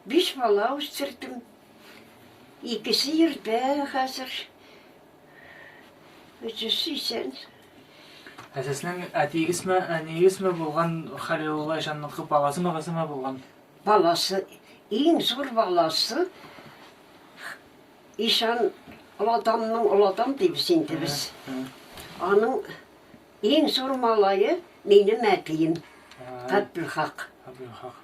Биш бала үстердем. Икесе йөрдә хәзер. Өчесе исән. Ә сезнең әтиегезме, әниегезме булган Хәлилулла ишанныкы баласымы, кызымы булган? Баласы, иң зур баласы ишан олатамның олатам дибез инде без. Аның иң зур малае минем әтием. Габделхак. Габделхак.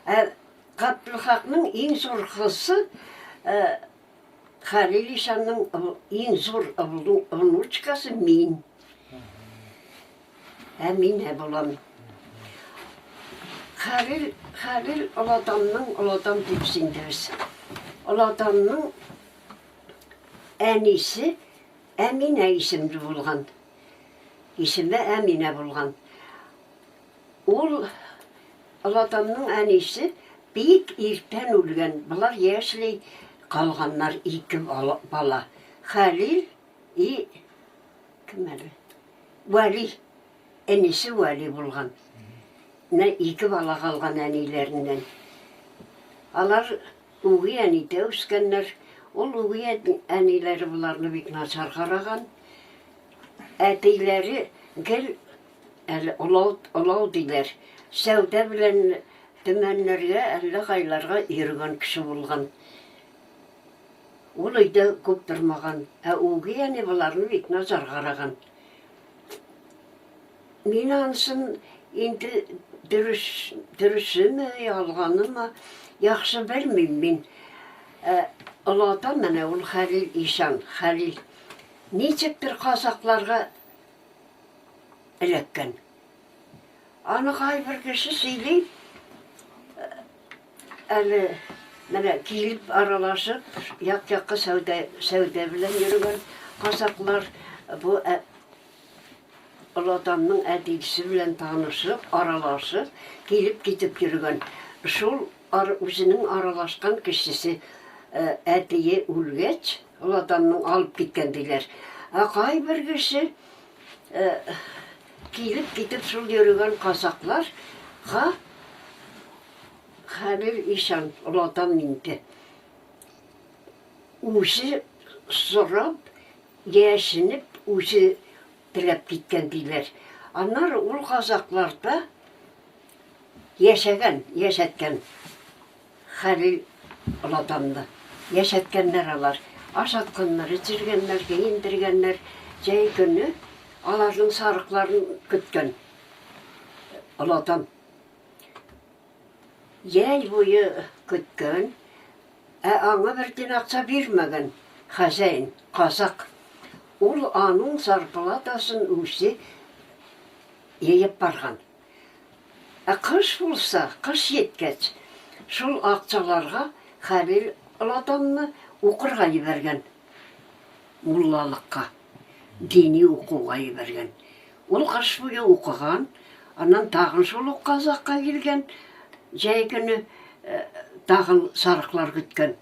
Ә Габделхакның иң зур кызы Хәлил ишанның иң зур внучкасы мин. Әминә булам. Хәлил, Хәлил олатамның, олатам дип инде без. Олатамның әнисе Әминә исемле булган. Исеме Әминә булган. Ул олатамның әнисе бик иртән үлгән. Болар яшьли калганнар ике бала. Хәлил и кем әле? Вәли. Энесе Вәли булган. Менә ике бала калган әниләреннән. Алар үги әнидә үскәннәр. Ул үги әниләре боларны бик начар караган. Әтиләре гел Әле олау, олау диләр. Сәүдә белән Төмәннәргә, әллә кайларга йөргән кеше булган. Ул өйдә күп тормаган. Ә үги әни боларны бик начар караган. Мин анысын инде дөрес, дөресеме, ялганымы, яхшы белмим мин. Ә, олата менә ул Хәлил ишан, Хәлил. Ничектер казакларга эләккән. Аны кайбер кеше сөйли, әле менә килеп аралашып, як-якка сәүдә, сәүдә белән йөргән казаклар бу олатамның әтисе белән танышып, аралашып, килеп китеп йөргән. Шул ар, үзенең аралашкан кешесе әтие үлгәч, олатамның алып киткән диләр. Ә кайбер кеше Килеп китеп шул йөрегән казакларга Хәлил ишан, олатам инде. Үзе сорап, яшенеп, үзе теләп киткән диләр. Аннары ул казакларда яшәгән, яшәткән. Хәлил олатамны. Яшәткәннәр алар. Ашатканнар, эчергәннәр, киендергәннәр. Җәй көне аларның сарыкларын көткән олатам. Җәй буе көткән, ә аңа бер тин акча бирмәгән хозяин, казак. Ул аның зарплатасын үзе җыеп барган. Ә кыш булса, кыш җиткәч, шул акчаларга Хәлил олатамны укырга җибәргән. Муллалыкка, дини укуга җибәргән. Ул кыш буе укыган, аннан тагын шул ук казакка килгән, җәй көне тагын сарыклар көткән.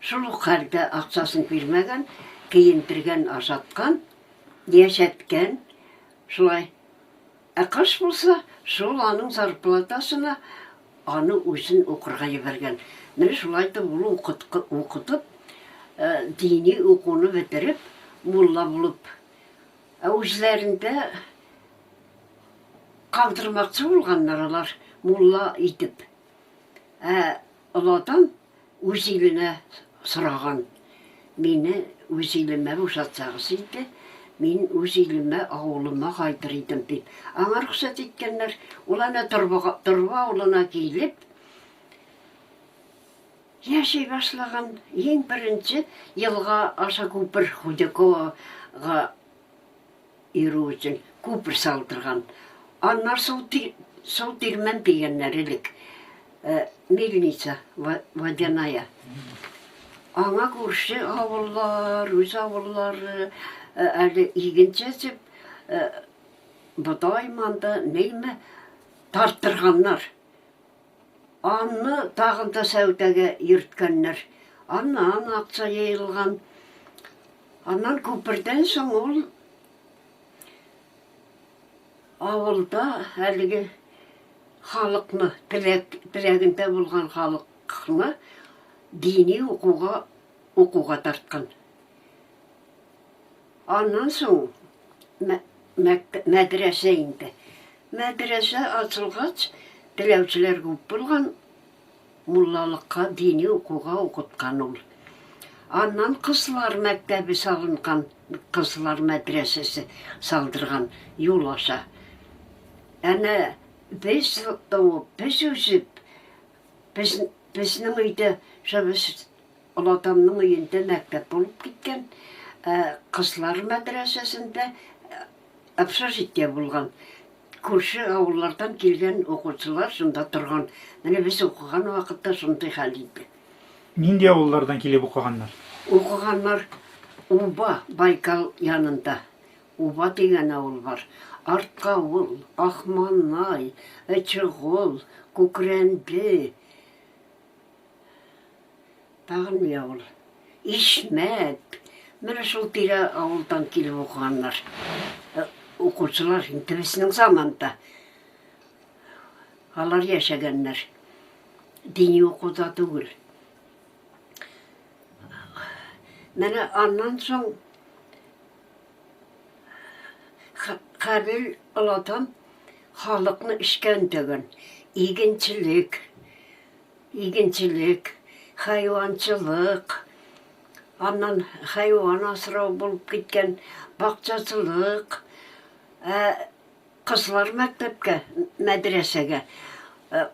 Шул ук хәлдә акчасын бирмәгән, киендергән, ашаткан, яшәткән, шулай. Ә кыш булса, шул аның зарплатасына аны үзен укырга җибәргән. Менә шулай итеп ул укытып, дини укуны бетереп, мулла булып, ә үзләрендә калдырмакчы булганнар алар мулла итеп. Ә олатан Үз иленә сораган. Мине үз илемә бушатсагыз иде, мин үз илемә, авылыма кайтыр идем, дип. Аңа рөхсәт иткәннәр. Ул әнә Торбага, Торба авылына килеп, яши башлаган. Иң беренче елга аша күпер Худяковага йөрү өчен күпер салдырган. Аннар су, су тирмән дигәннәр элек. Э, мельница водяная. Аңа күрше авыллар, үз авыллары э, әле иген чәчеп, э, бодай манды, нейме тарттырганнар. Аны тагын да сәүдәгә йөрткәннәр. Аннан акча җыелган. Аннан күпердән соң ул авылда әлеге халыкны, теләк, теләгендә булган халыкны дини укуга укуга тарткан. Аннан соң мәдрәсә инде. Мәдрәсә ачылгач, теләүчеләр күп булган, муллалыкка, дини укуга укыткан ул. Аннан кызлар мәктәбе салынган, кызлар мәдрәсәсе салдырган юл аша. Әнә без туып, без үсеп, без, безнең өйдә, шул Олатамның өендә мәктәп булып киткән, ә кызлар мәдрәсәсендә общежитие булган. Күрше авыллардан килгән укучылар шунда торган. Менә без укыган вакытта шундый хәл иде. Нинди авыллардан килеп укыганнар? Укыганнар Уба, Байкал янында. Уба дигән авыл бар. Арткавыл, Ахманай, Ычыгол, Күкрәнде. Тагын ни авыл? Ишмәт. Менә шул тирә авылдан килеп укыганнар. Э, укучылар инде безнең заманда. Алар яшәгәннәр. Дини укуда түгел. Менә аннан соң Хәлил олатан халыкны эшкә өндәгән. Игенчелек, Игенчелек, хайванчылык, аннан хайван асрау булып киткән, бакчачылык. Ә кызлар мәктәпкә, мәдрәсәгә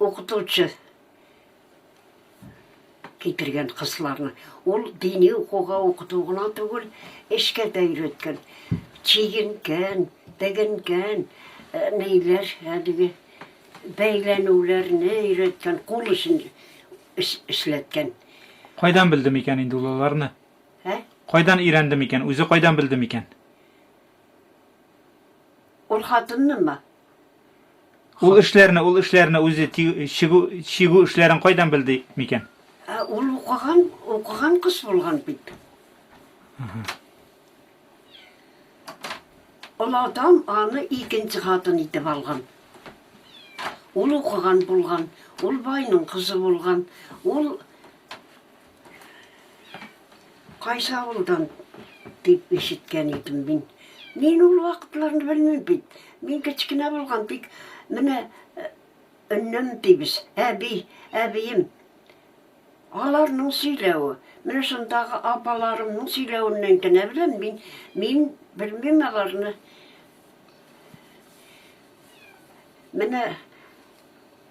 укытучы китергән кызларны. Ул дини укуга укыту гына түгел, эшкә дә өйрәткән. Чигенгән, тегенгән, ниләр, әлеге Бәйләнүләрне өйрәткән, кул эшен эшләткән. Кайдан белде микән инде ул аларны? Ә? Кайдан өйрәнде микән? Үзе кайдан белде микән? Ул хатыннымы? Ул эшләрне, ул эшләрне үзе чигү, чигү эшләрен кайдан белде микән? Ә ул укыган, укыган кыз булган бит. Олатам аны икенче хатын итеп алган. Ул укыган булган, ул байның кызы булган, ул кайсы авылдан дип ишеткән идем мин. Мин ул вакытларны белмим бит. Мин кечкенә булган, тик менә э, өннем дибез, әби, әбием Аларның сөйләве, менә шундагы апаларымның сөйләвеннән генә беләм мин. Мин белмим аларны. Менә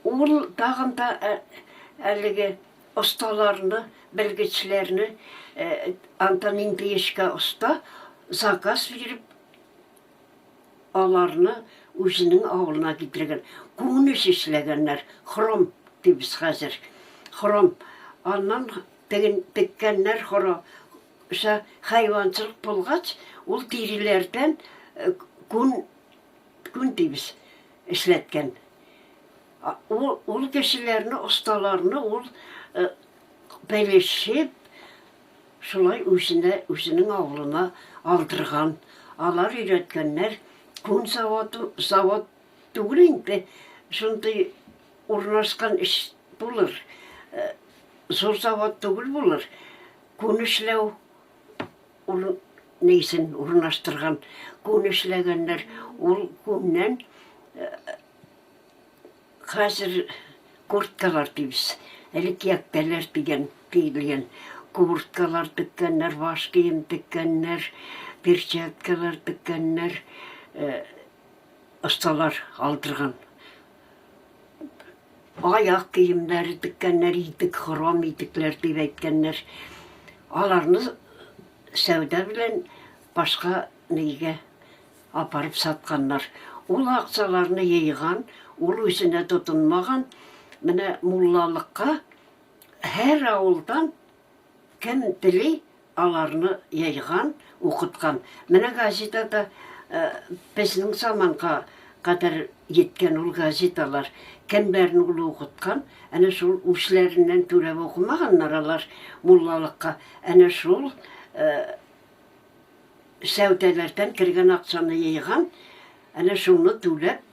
ул тагын да әлеге осталарны, белгечләрне, анда нинди эшкә оста, заказ биреп Аларны үзенең авылына китергән. Күн эш эшләгәннәр. Хром дибез хәзер. Хром. Аннан теген теккәннәр хро. Ша хайванчылык булгач, ул тиреләрдән күн күн дибез эшләткән. Ул, ул кешеләрне, осталарны ул белешеп, Шулай үзенә, үзенең авылына алдырган. Алар өйрәткәннәр. Күн заводы, завод түгел инде, шундый урнашкан эш булыр. Зур завод түгел булыр. Күн эшләү урын нисен урнаштырган. Күн эшләгәннәр. Ул күннән Хәзер курткалар дибез. Элек яктәләр дигән диелгән. Курткалар теккәннәр, баш кием теккәннәр, перчаткалар теккәннәр, э, осталар алдырган. Аяк киемнәре теккәннәр, итек, хром итекләр дип әйткәннәр. Аларны сәүдә белән башка нигә Апарып сатканнар. Ул акчаларны йыйган, ул үзенә тотынмаган. Менә муллалыкка һәр авылдан кем тели, аларны йыйган, укыткан. Менә газетада безнең заманга кадәр йиткән ул газеталар. Кемнәрне ул укыткан, әнә шул үчләреннән түләп укымаганнар алар муллалыкка. Әнә шул Сәүдәләрдән кергән акчаны йыйган, әнә шуны түләп,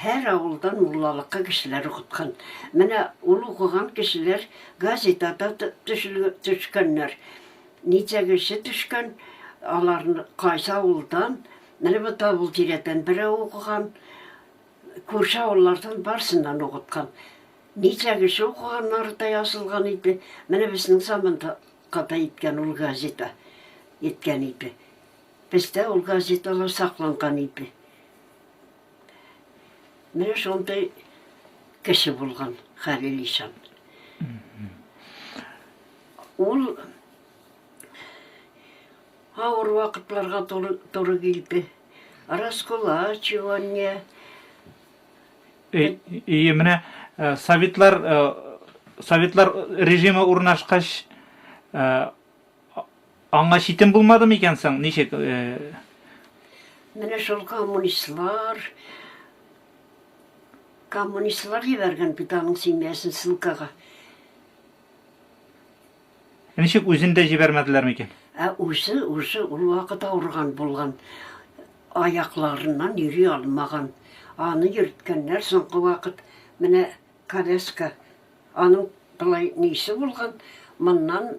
Һәр авылдан муллалыкка кешеләр укыткан. Менә ул укыган кешеләр газетада төшкәннәр. Ничә кеше төшкән, аларны кайсы авылдан, менә бу Табыл тирәдән берәү укыган, күрше авыллардан барсыннан укыткан. Ничә кеше укыганнары да язылган иде. Менә безнең заманда да иткән ул газета, иткән иде. Бездә ул газеталар сакланган иде. Менә шундый кеше булган Хәлил ишан. Ул авыр вакытларга туры, туры килде. Раскулачивание. И менә э, советлар э, советлар режимы урнашкач э, аңа читен булмады микән соң? Ничек? Менә шул коммунистлар коммунистлар җибәргән бит аның семьясын ссылкага. Ничек үзен дә җибәрмәделәр микән? Ә үзе, үзе ул вакыт авырган булган. Аякларыннан йөри алмаган. Аны йөрткәннәр соңгы вакыт. Менә коляска. Аның болай нисе булган, моннан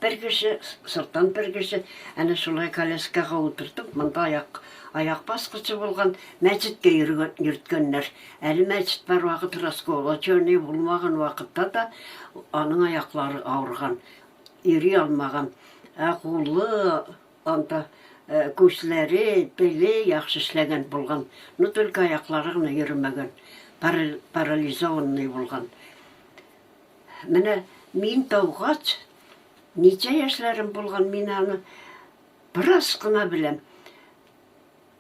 бер кеше, сырттан бер кеше, әнә шулай коляскага утыртып, монда аяк, аяк баскычы булган, мәчеткә йөргән, йөрткәннәр. Әле мәчет бар вакыт расколоченный булмаган вакытта да аның аяклары авырган, йөри алмаган. Ә кулы анда э, күзләре, теле яхшы эшләгән булган. Но только аяклары гына йөрмәгән, парализованный булган. Менә мин таугач, ничә яшьләрем булган, мин аны бераз кына беләм.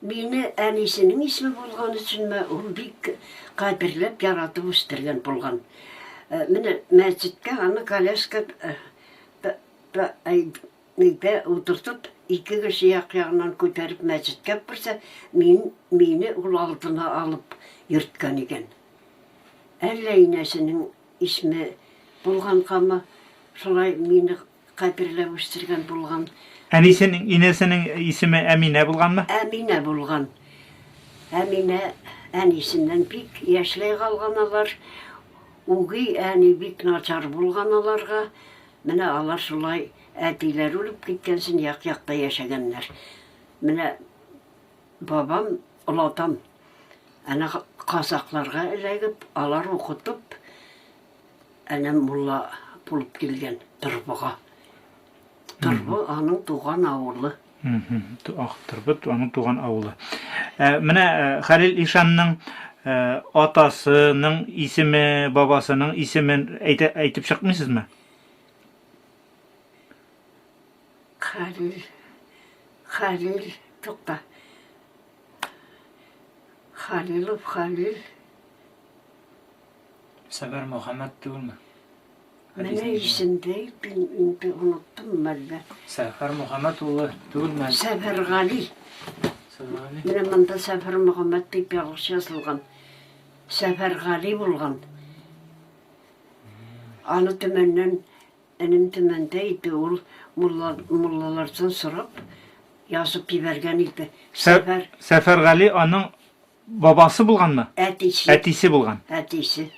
Мине әнисенең исеме булган өченме, ул бик кадерләп, яратып үстергән булган. Э, менә мәчеткә аны коляска э, нидә утыртып, ике кеше як-ягыннан күтәреп мәчеткә керсә, мин, мине ул алдына алып йөрткән икән. Әллә инәсенең исеме булгангамы, шулай мине Кадерләп үстергән булган. Әнисенең, инәсенең исеме Әминә булганмы? Әминә булган. Әминә әнисеннән бик яшьләй калган алар. Үги әни бик начар булган аларга. Менә алар шулай әтиләре үлеп киткәнсен як-якта яшәгәннәр. Менә бабам, олатам, әнә казакларга эләгеп, алар укытып, Әнә мулла булып килгән Торбыга. Торбы аның туган авылы. Ах, Торбы аның туган авылы. Ә, менә э, Хәлил ишанның э, атасының исеме, бабасының исемен әйтә, әйтеп чыкмыйсызмы? Хәлил, Хәлил, тукта. Хәлилов, Хәлил. Сәфәр Мөхәммәд түгелме? Менә исемдә мин инде оныттым мәллә. Сәфәр Мөхәммәд улы түгелме? Сәфәргали. Сәфәргали. Менә монда Сәфәр Мөхәммәд дип ялгыш язылган. Сәфәргали булган. Аны Төмәннән энем Төмәндә иде, ул мулла, муллалардан сорап язып җибәргән иде. Сәфәр Сәфәргали аның Бабасы булганмы? Әтисе. Әтисе булган. Әтисе.